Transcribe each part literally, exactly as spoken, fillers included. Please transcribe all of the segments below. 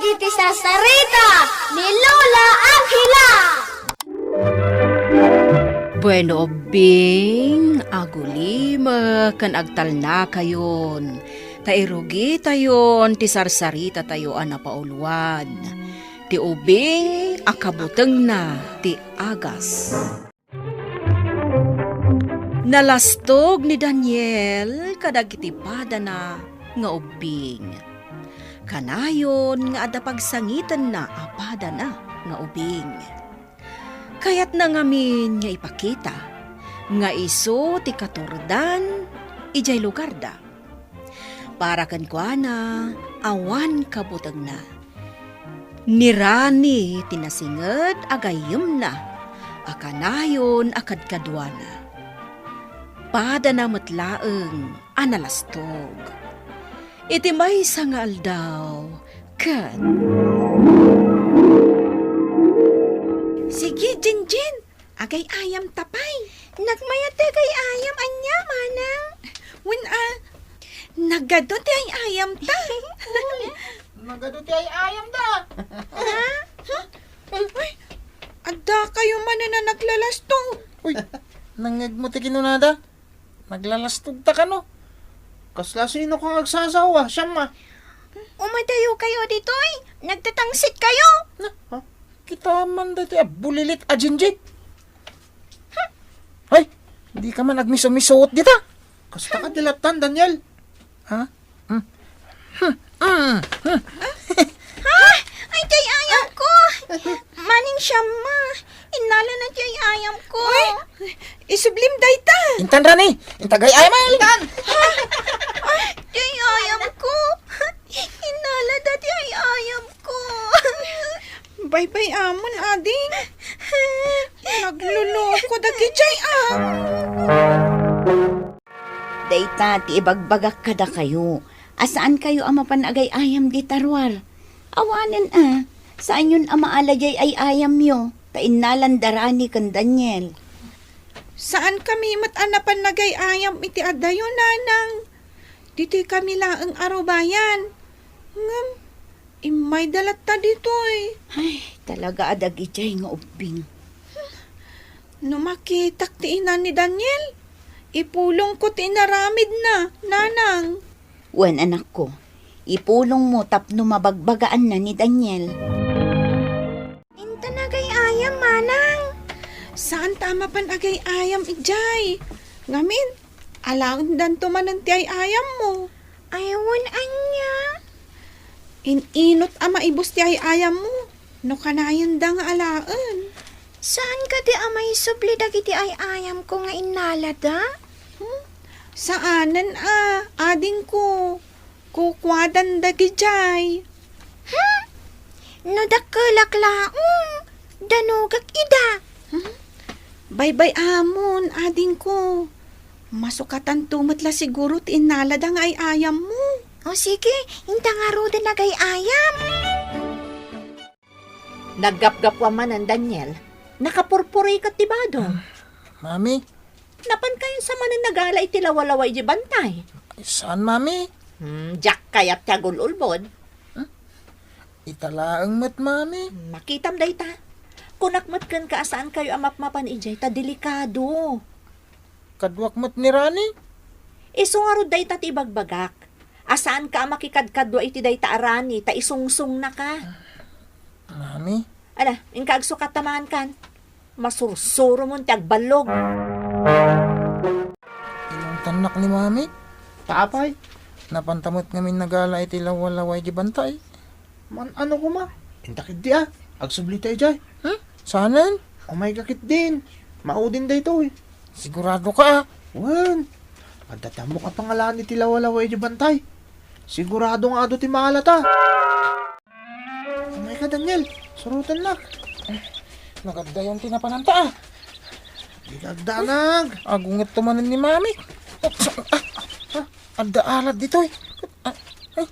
Iti sarsarita ni Lola Angela. Bueno, ubbing, agulimek ken agtalnakayon, ta irugitayon ti sarsaritatayo a napauluan, ti ubing a kabutengna ti agas. Nalastog ni Daniel kadagiti padana nga ubbing. Kanayon nga adda pagsangitenna a padana nga ubing. Kayatna ngamin nga ipakita nga isu ti katurdan idiay lugarda. Para kenkuana, awan kabutengna. Ni Rani ti nasinged a gayyemna a kanayon a kadkaduana. Padana met laeng a nalastog. Iti maysa nga aldaw, ket Sige, Jinjin. Agay-ayam ta pay. Nagmayat ti agay-ayam, ania, manang? Wen a, nagadu ti ay-ayam ta. Nagadu ti ay-ayam ta. Ha? Uy, adda kayo manen a naglalastog. Uy, nangngegmo ti kinunada? Naglalastog ta kano? Kasla sino kang agsasawa, siam a? Umadayo kayo ditoy. Nagtatangsit kayo. Na, ha? Kita man dati a bulilit a jinjit. Ay, di ka man agmiso-misuot dita. Kasta ka dilatan, Daniel. Ha? Hmm. Hmm. Hmm. Hmm. Ha? Ay, ti ay-ayam ko. Maning siam a. Innala na ti ay-ayam ko. Uy, isublim dayta. Intan, Rani. Inta agay-ayam, ay. Intan. Ha? Ay, ti ay-ayam ko. Innala da ti ay-ayam ko. Baybay-amon, ading. Nagluloko dagiti ay-ayam. Dayta ti ibagbagak kadakayo, a saankayo a mapan agay-ayam dita ruar. Awanen a, saanyon a maala diay ay-ayamyo, ta innalan da Rani ken Daniel. Saankami met a napan nagay-ayam iti adayo, nanang. Ditoy kami laeng a rubayan. Ngem, immayda latta ditoy. Ay, talaga a dagiti ay nga ubbing. No makitak ti ina ni Daniel, ipulongko ti inaramidna, nanang. Wen, anakko, ipulongmo tapno mabagbagaanna ni Daniel. Inta nagay-ayam, manang. Saanta a mapan agay-ayam idiay. Ngamin, alaendanto manen ti ay-ayammo. Ay, wen ania? In-inut a maibus ti ay-ayammo, no kanayenda nga alaen. Saan kadi a maisubli dagiti ay-ayamko nga innalada? Hmm? Saanen a, adingko. Kukuadan dagidiay. Hmm? No dakkelak laeng, danogak ida. Hmm? Baybay-amon, adingko. Masukatanto met la siguro ti innalada nga ay-ayammo. O sige, inta ngaruden agay-ayam. Naggapgapuam manen, Daniel. Nakapurpuriket ti badom. Mami? Napankayon sa manen nagala iti lawalawa iti bantay? Ay, saan, Mami? Hmm, diak kayat ti agul-ulbod. Hmm? Ita laeng met, Mami. Hmm, makitam dayta. Kunak met kenka a saankayo a mapmapan idiay ta delikado. Kaduak met ni Rani? Isu ngarud dayta ti ibagbagak. A saanka a makikadkadua iti dayta a Rani ta isungsungnaka. Mami? Ala, inka agsukat ta mangan. Masursuromon ti agballog. Inungtannak ni Mami. Apay? Napanta met ngamin nagala iti lawalawa iti bantay. Man-ano koma? Inta ketdi a. Agsubli tayo jay. Hmm? Saanen? Umayka ketdin. Maudin daytoy. Sigurado ka a? Wen. Adda tammok a pangalaan iti lawalawa iti bantay. Sigurado nga adu ti maalata. Umayka, Daniel. Surotennak. Nagaddayan ti napananta a. Di ka agdanag. Agunget to manen ni Mami. Ah, ah, adda alad ditoy. Ah, ay.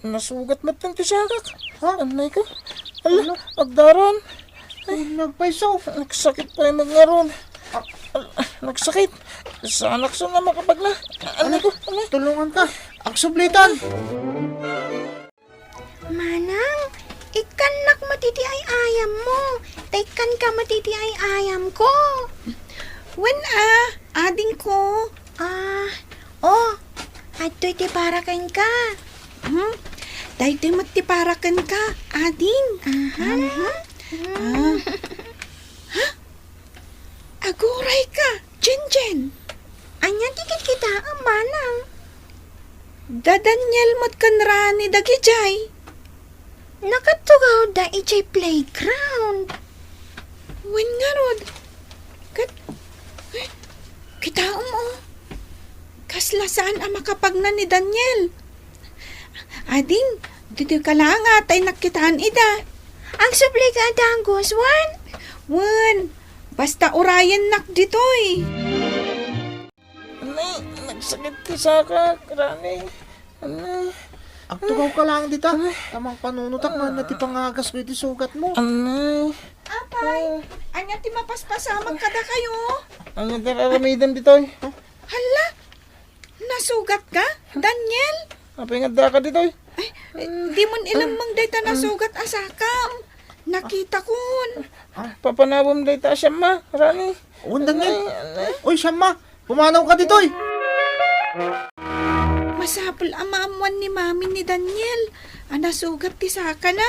Nasugat met ti siakak. Ha? Anay ko. Ala, ala. Agdaran. Ay. Nagpayso. Nagsakit pay met ngarud. Ah. Ala, nagsakit. Saanak sa na makapagla. Anay ko. Anay. Tulungan ka. Agsublitan. Mana, Annak met iti ay-ayammo. Ta ikkanka met iti ay-ayamko. Wen a, adingko. Ah, oh, adtoy ti para kenka. Hmm? Daytoy met ti para kenka, ading. Aha. Mhm. Ah. Ha? Aguray ka, Jenjen. Ania ti kitkitaem, manang? Da Daniel met ken Rani dagidiay. Nakatugawda idiay playground. Wen ngarud, ket, eh, kitaem, oh. Kasla saan a makapagna ni Daniel. Ading, ditoy ka laeng a ta innak kitaen ida. Agsublika a dagus, wen? Wen, basta urayennak ditoy. Anay, nagsakit ti sakak, Rani. Anay. Agtugaw ka laeng dita. Anay. Ta mangpanunotak man na ti pangagas ko iti sugatmo. Anay. Apay, ania ti mapaspasamak kadakayo? Ania ti aramidem ditoy? Hala, nasugatka, Daniel? Apay nga addaka ditoy? Ay, eh, dimon ilemmeng dayta nasugat a sakam. Nakitakon. Papanawem dayta a siamma, Rani. Wen, Daniel. Ay, ay. Uy, siamma, pumanawka ditoy. Masapul a maammuan ni Mami ni Daniel a nasugat ti sakana.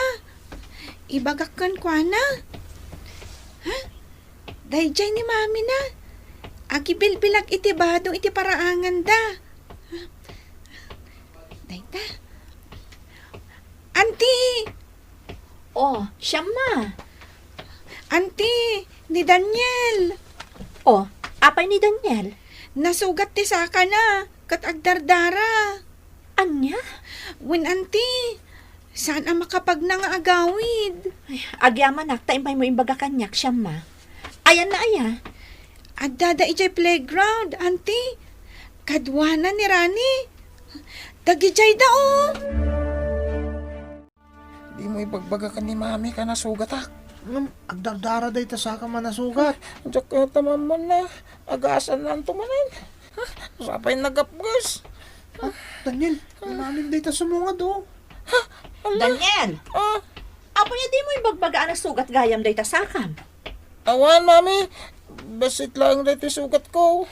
Ibagak kenkuana. Ha? Daydiay ni Mami na. Agibilbilag iti bado iti paraanganda. Dayta. Anti! Oh, siamma. Anti, ni Daniel. Oh, apay ni Daniel? Nasugat ti sakana, ket agdardara. Ania? Wen, anti, saan a makapagna nga agawid. Ay, agyamanak ta imaymo imbaga kaniak, siamma. Ayanna aya? Addada idiay playground, anti. Kaduana ni Rani. Dagidiyayda, oh. Dimo ibagbaga ken ni Mami a nasugatak. Ngem, agdardara dayta sakam a nasugat. Diak kayat a maammuan a agasannakto manen. Ha? Sapay nagapges. Ah, Daniel, ni Mami dayta sumungad, oh. Ha? Ala. Daniel! Ah. Apay a dimo ibagbaga a nasugat gayam dayta sakam? Awan, Mami. Bassit laeng dayta sugatko.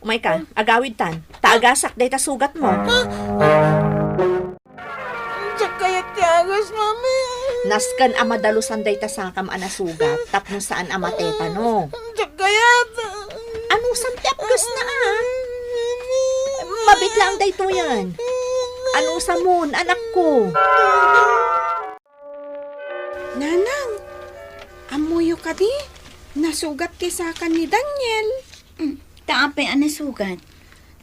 Umayka, agawidtan. Ta agasak dayta sugatmo. Ha? Diak kayat ti agas, Mami. Nasken a madalusan dayta sakam a nasugat tapno saan a matetano. Diak kayat. Anusam ti apgesna, a? Mabiit laeng daytoyen. Anusamon, anakko. Nanang, ammoyo kadi? Nasugat ti saka ni Daniel. Mm, ta apay a nasugat?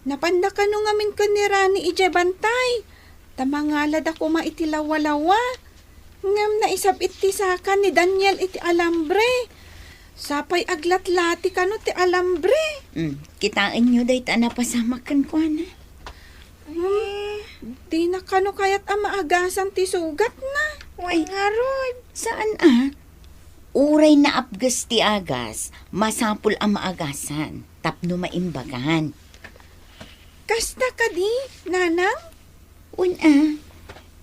Napanna kano ngamin ken ni Rani idiay bantay. Ta mangalada koma iti lawalawa. Ngem naisab-it ti saka ni Daniel iti alambre. Sapay aglatlati kano ti alambre. Mm, kitaenyo dayta a napasamak kenkuana. Hmm, dina kano kayat a maagasan ti sugatna. Ay, ngarud. Saan a? Uray naapges ti agas, masapul a maagasan tapno maimbagan. Kasta kadi, nanang? Wen a.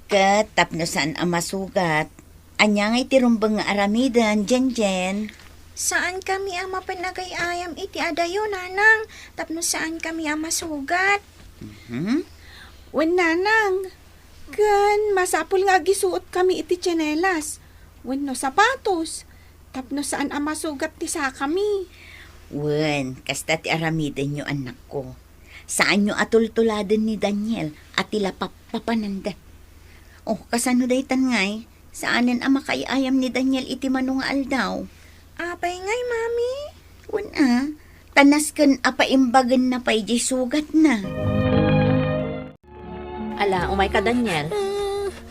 Ket tapno saan a masugat, ania ngay ti rumbeng nga aramiden, Jenjen? Saankami a mapan agay-ayam iti adayo, nanang, tapno saankami a masugat. Mhm. Wen, nanang, ken masapul nga agisuotkami iti tsinelas wenno sapatos tapno saan a masugat ti sakami. Wen, kasta ti aramidenyo, annakko. Saanyo a tultuladen ni Daniel a ti lapappapananda. Oh, kasano daytan ngay? Saanen a makaay-ayam ni Daniel iti mano nga aldaw. Apay ngay, Mami? Wen a, ta nasken a paimbagenna pay diay sugatna. Ala, umayka, Daniel.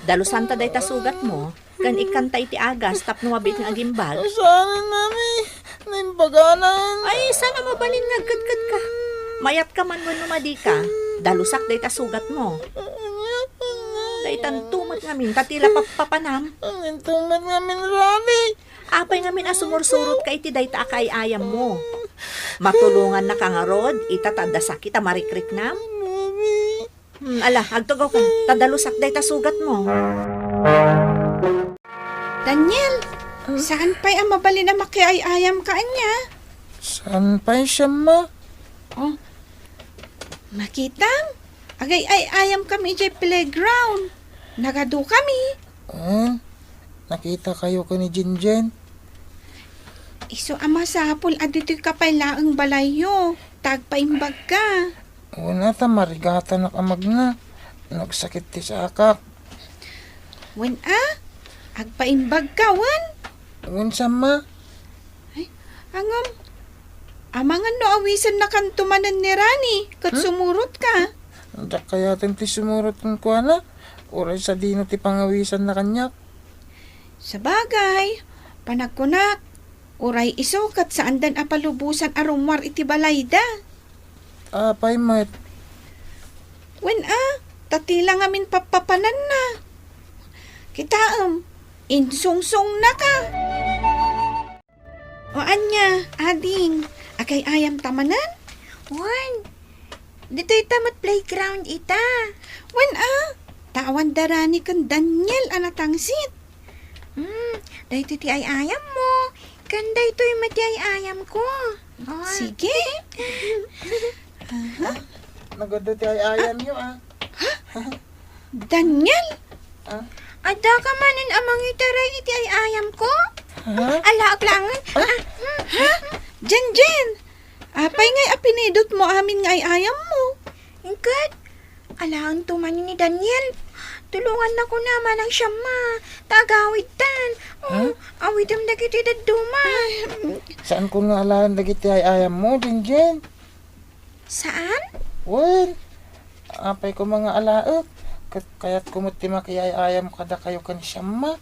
Dalusanta dayta sugatmo, ken ikkanta iti agas tapno mabiit nga agimbag. Saan, Mami? Naimbaganan. Ay, saan a mabalin nga agkedkedka? Mayatka man wenno madika, dalusak dayta sugatmo. Daytanto met ngamin, ta ti lapappapanam. Daytanto met ngamin, Rani. Apay ngamin a sumursurotka iti dayta a kaay-ayammo? Matulongannaka ngarud, ita ta adda sakit a marikriknam? Mami. Hmm, ala, agtugawka. Ta dalusak dayta sugatmo. Daniel, saan pay a mabalin a makiay-ayam ka ania? Saan pay, Siamma? Oh, makitam? Agay-ay-ayam kami idiay playground. Nagadu kami. Ah, nakita kayo ka ni Jinjen? Isu a masapul a ditoy ka pay laeng balayyo, ta agpaimbag ka. Wen a, ta marigatanak a magna. Nagsakit ti sakak. Wen a, agpaimbag ka, wen? Wen, Siamma. Ay, angam. Amangan no awisennakanto manen ni Rani, ket Hmm? sumurot ka. Diak kayaten ti sumurot kenkuana, uray sadino ti pangawisanna kaniak. Sabagay, panagkunak, uray isu ket saandan a palubosan a rummuar iti balayda. Apay met? Wen a, ta ti la ngamin pappapananna. Kitaem, insungsungnaka. O ania, ading, agay-ayam ta manen? Wen, ditoy ta met playground ita. Wen a, ta awan da Rani ken Daniel a natangsit. Hmm, daytoy ti ay-ayammo, ken daytoy met ti ay-ayamko. Ah. Sige. Aha. Nagadu ti ay-ayamyo, ah. Daniel? Ah? Adda ka manen a mangitaray iti ay-ayamko? Ha? Alaak laengen. Ah? Ah, hmm. Ha? Jenjen! Apay ngay a pinidotmo amin nga ay-ayammo? Inket, alaento manen ni Daniel. Tulongannakon a manang Siamma, ta agawidtan. Oh, Ha? Awitem dagiti dadduma. Ay, mm. Saanko nga alaen dagiti ay-ayammo, Jenjen? Saan? Wen, apay koma nga alaek, ket kayatko met ti makiay-ayam kadakayo ken Siamma.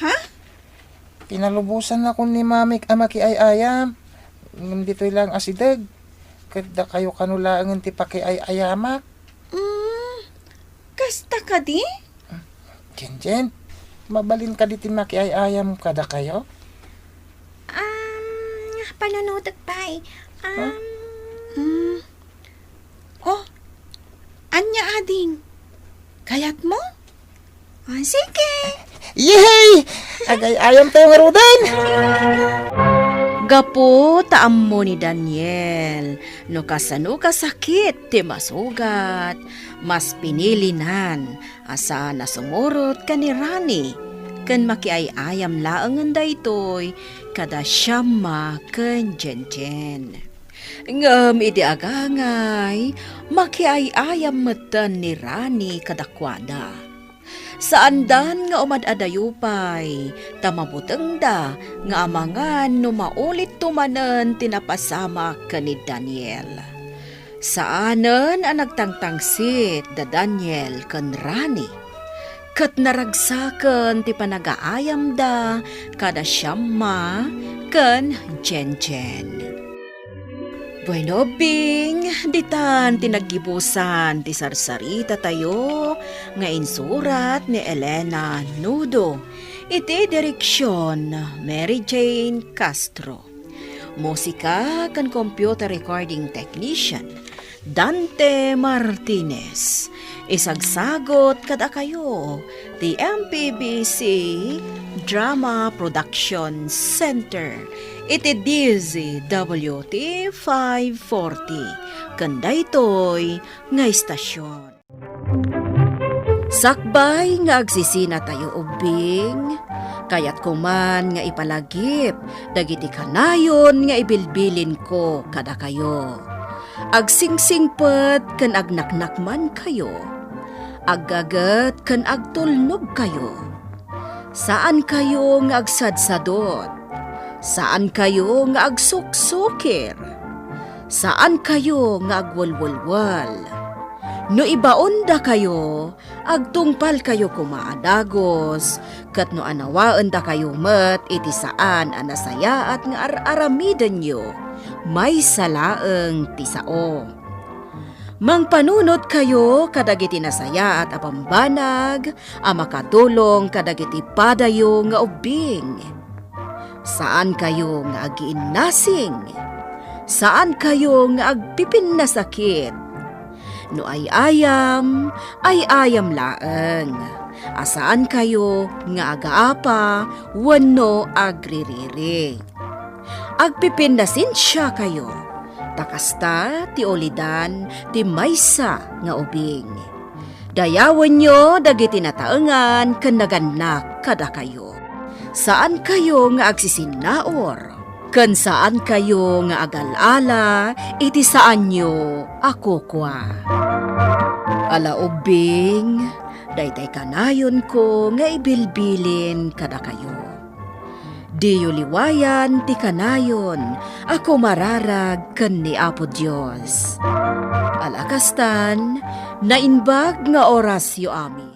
Ha? Pinalubosanakon ni Mamik a makiay-ayam. Ngem ditoy laeng asideg, ket dakayo kano laengen ti pakiay-ayamak. Mm, kasta kadi? Jenjen, mabalin kadi ti makiay-ayam kadakayo? Um, panunotek pay. Huh? Um, Hmm. Oh, ania ading? Kayatmo? Ah, sige. Yehey! Agay-ayam tayo ngaruden! Gapu ta ammo ni Daniel no kasano kasakit ti masugat, mas pinilinan a saan a sumurot ken ni Rani ken makiay-ayam laengen daytoy kada Siamma ken Jenjen. Ngem idi agangay, makiay-ayam metten ni Rani kadakuada. Saandan nga umad-adayo pay, ta mabutengda nga amangan no maulitto manen ti napasamak ken ni Daniel. Saanen a nagtangtangsit da Daniel ken Rani, ket naragsaken ti panagaayamda kada Siamma ken Jenjen. Bueno, Bing, ditan ti naggibusan ti sarsarita tayo nga insurat ni Elena Nudo, iti direksyon Mary Jane Castro. Musika ken computer recording technician, Dante Martinez. Isagsagot kadakayo ti M P B C Drama Production Center iti D Z W T five forty, ken daytoy nga istasyon. Sakbay nga agsisinatayo ubbing, kayatko man nga ipalagip dagiti kanayon nga ibilbilinko kadakayo. Agsingsingpet ken agnaknakmankayo. Aggaget ken agtulnogkayo. Saankayo nga agsadsadot. Saankayo nga agsuksukir. Saankayo nga agwelwelwel. No ibaondakayo, agtungpalkayo koma a dagus, ket no anawaendakayo met iti saan a nasayaat nga ar-aramidenyo, maysa laeng ti sao. Mangpanunotkayo kadagiti nasayaat a bambanag a makatulong kadagiti padayo nga ubbing. Saankayo nga agiinnasing. Saankayo nga agpipinnasakit. No ay-ayam, ay-ayam laeng. a saankayo nga agaapa wenno agririri. Agpipinnasensiakayo, ta kasta ti ulidan ti maysa nga ubing. Dayawenyo dagiti nataengan ken nagannak kadakayo. Saankayo nga agsisinnaur, ken saankayo nga agal-ala iti saanyo a kukua. Ala ubbing, daytay kanayonko nga ibilbilin kadakayo. Diyo liwayan ti kanayon a kumararag ken ni Apo Dios. Ala kastan, naimbag nga orasyo amin.